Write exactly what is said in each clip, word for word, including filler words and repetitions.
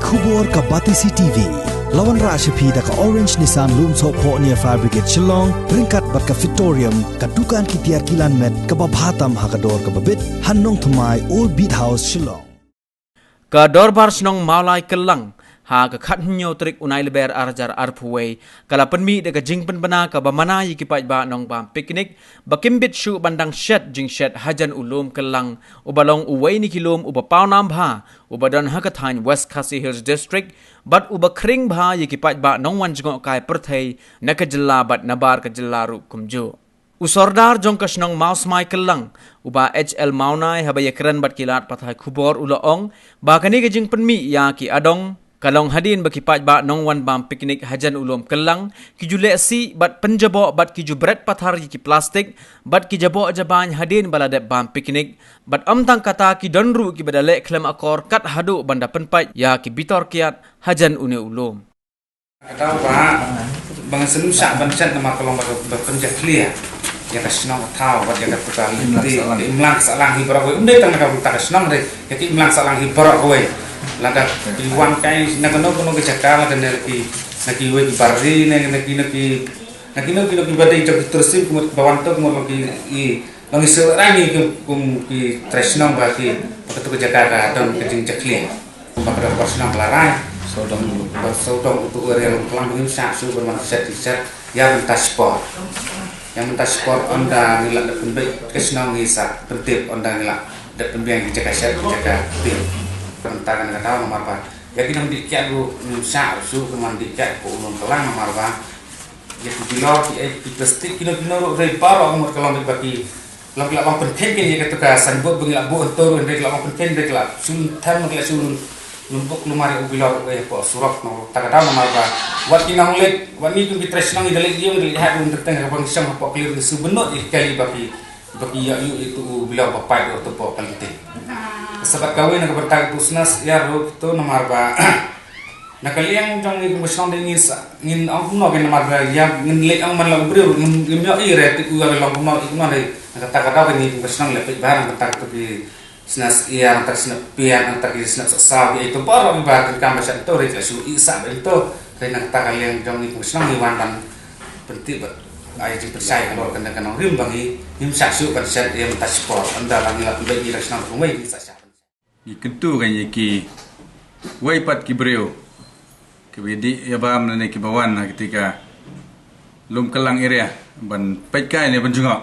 Khubor ka Batesi T V. La wanrah sha phi da ka Orange Nissan Lumsohphoh near Fire Brigade Shillong, ryngkat bad ka Fitorium, ka dukan ki tiar kilan met kaba bha tam ha ka dor kaba bit, ha Nongthymmai, Old Beat House, Shillong. Ka Dorbar Shnong Mawlai Kyllang, ha ka khathynñiew tarik u Nailaber ar hajar arphew wei, ka la pynmih da ka jingpynbna kaba mana ïa ki paidbah nongbam picnic, ba kim bit shuh ban dang shet jingshet hajan u lum Kyllang, uba long uwei na ki lum uba pawnam bha, uba don ha ka thaiñ West Khasi Hills District, bad uba khring bha ïa ki paidbah nongwan jngohkai pyrthei na ka jylla bad nabar ka jylla ruh kumjuh. U Sordar jong ka shnong Mawsmai Kyllang, u Bah H L Mawnai, haba ïakren bad ki lad pathai khubor u la ong ba kane ka jingpynmih ïa ki adong ka long hadien ba ki paidbah nongwan bam picnic hajan u lum Kyllang ki ju leh sih bad pynjaboh bad ki ju bret pathar ïa ki plastik bad ki jaboh jabain hadien ba la dep bam picnic, bad ym tang kata, ki don ruh kiba da leh khlem akor kat haduh ban da pynpait ïa ki bitor kiad hajan une u lum. Ka daw ba, ba ngan sngewsih ban shet namar ka long ba, ba pynjakhlia ïa ka shnong ka thaw bad ïa ka tukar lynti, ka imlang ka sahlang hi baroh kawei. Ym dei tang na ka bynta ka shnong, dei ïa ka imlang sahlang hi baroh kawei. Lada ki wan kai na kano kano ka jaka, lada na ki, na kiwei ki bar ri ne, na ki, na ki, na kino kino kiba dei jong ki tourism, kumta ba wan to, kumta long ki, i, long i shu rang i kum, kum ki trai shnong ba ki, ba kato ka jaka ka don ka jingjakhlia. Kumba ka dei ka shnong ka la rai. Sawdong, ba sawdong uto u area Lumklang ba ngim shah shuh ban wan shet shet ïa mynta shipor. Ïa mynta shipor ynda ngi la dep pynbeit ka shnong ngi sa pyntip ynda ngi la dep pynbiang ki jaka shet ki jaka tip. Mynta kan ka daw namar ba ïa ki nongdih kiad ruh ngim shah shuh ban dih kiad ko u Lumklang namar ba ïa ki bilor ki ei ki plastik kino kino ruh dei baroh ka mut ka long dei ba ki long ki la bang pynkheiñ ïa kato ka signboard ba ngi la buh hangto ruh dei ki la bang pynkheiñ dei ki la shu them ki la shu lum buk lum mar ïa u bilor ruh ïa hapoh surok na kata ka daw namar ba wat ki nongleit wat ngi kum ki trai shnong ngi da leit ïa ngi da leit ha ruh teng ha bang shong hapoh kali ruh ngi shu bynnud ïa ki kali ba ki ba ki ïa ïoh ïa uto u bilor ba pait ruh hapoh kali te. Sa bad kawei na ka bynta kato snas ïa ruh to namar ba Na ka liang jong ngi kum ka shnong dei ngin sa, ngin ong kumno kein namar ba ïa ngin leh ong man la u briew ngin, ngin ïoh i re tip u ïa long kumno i kumno dei. Na kata ka daw kein ngi kum ka shnong leh peit ba na kata ka ki snas ïa, na kata ki snas piat, na kata ki snas sa sa ïa i to baroh kiba kan kam ba shan to re ka shu i sa ba to. Re na kata ka liang jong ngi kum ka shnong ngi wan ban pyntip ba ai jingpynshai halor ka na ka nongrim ba ngi ngim shah shuh ban shet ïa mynta shipor ynda la ngi la pynbeit ngi la shnong kumwei ngi sa shah. Ngi kyntu kein ïa kiwei pat ki briew kiba ïa dih ïa bam lane kiba wan ha kata ka Lumklang area ban peit kai ne ban jngoh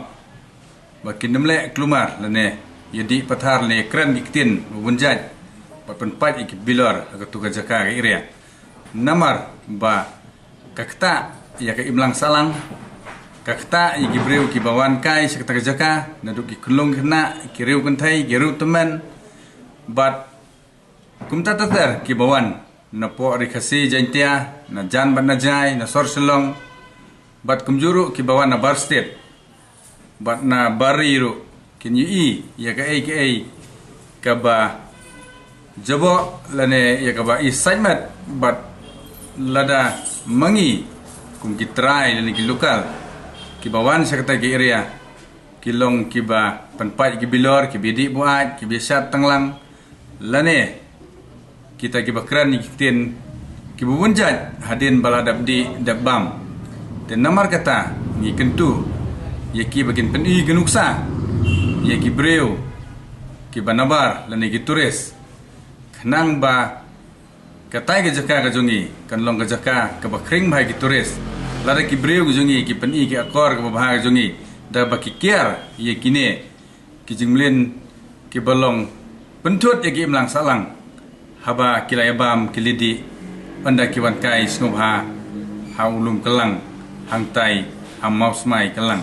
ba kin ym leh klumar lane ïa dih pathar lane ïa kren ki ktien ba bun jait ba pynpait ïa ki bilor ha katu ka jaka ka area. Namar ba ka ktah ïa ka imlang sahlang, ka ktah ïa ki briew kiba wan kai sha kata ka jaka, naduh ki khynnah ki khynnah, ki riew kynthei, ki riew tymmen, bad kumta ter ter kiba wan na poh Ri Khasi Jaintia, na jan bad na jai, na sor Shillong, bad kumjuh ruh kiba wan na bar state. Bad na bar ri ruh kin ïohi ïa kaei kaei kaba jaboh lane ïa kaba i sait met bad lada ma ngi kum ki trai lane ki local kiba wan sha kata ka area ki long kiba pynpait ki bilor kiba dih buaid kiba shad tanglang lane kita kiba kren ïa ki ktien kiba bun jait hadien ba la dep dih dep bam. Te namar kata ngi kyntu ïa ki ba kin pyni ka nuksa ïa ki briew kiba nabar lane ki tourist khnang ba katai ka jaka ka jong ngi kan long ka jaka kaba khring bha ïa ki tourist. Lada ki briew ka jong ngi ki pyni ki akor kaba bha ka jong ngi da ba ki kiar ïa kine ki jingmlien kiba long pynthut ïa ki imlang sahlang haba ki la ïa bam ki la dih ynda ki wan kai sngewbha ha u Lumklang hangtai ha Mawsmai Klang.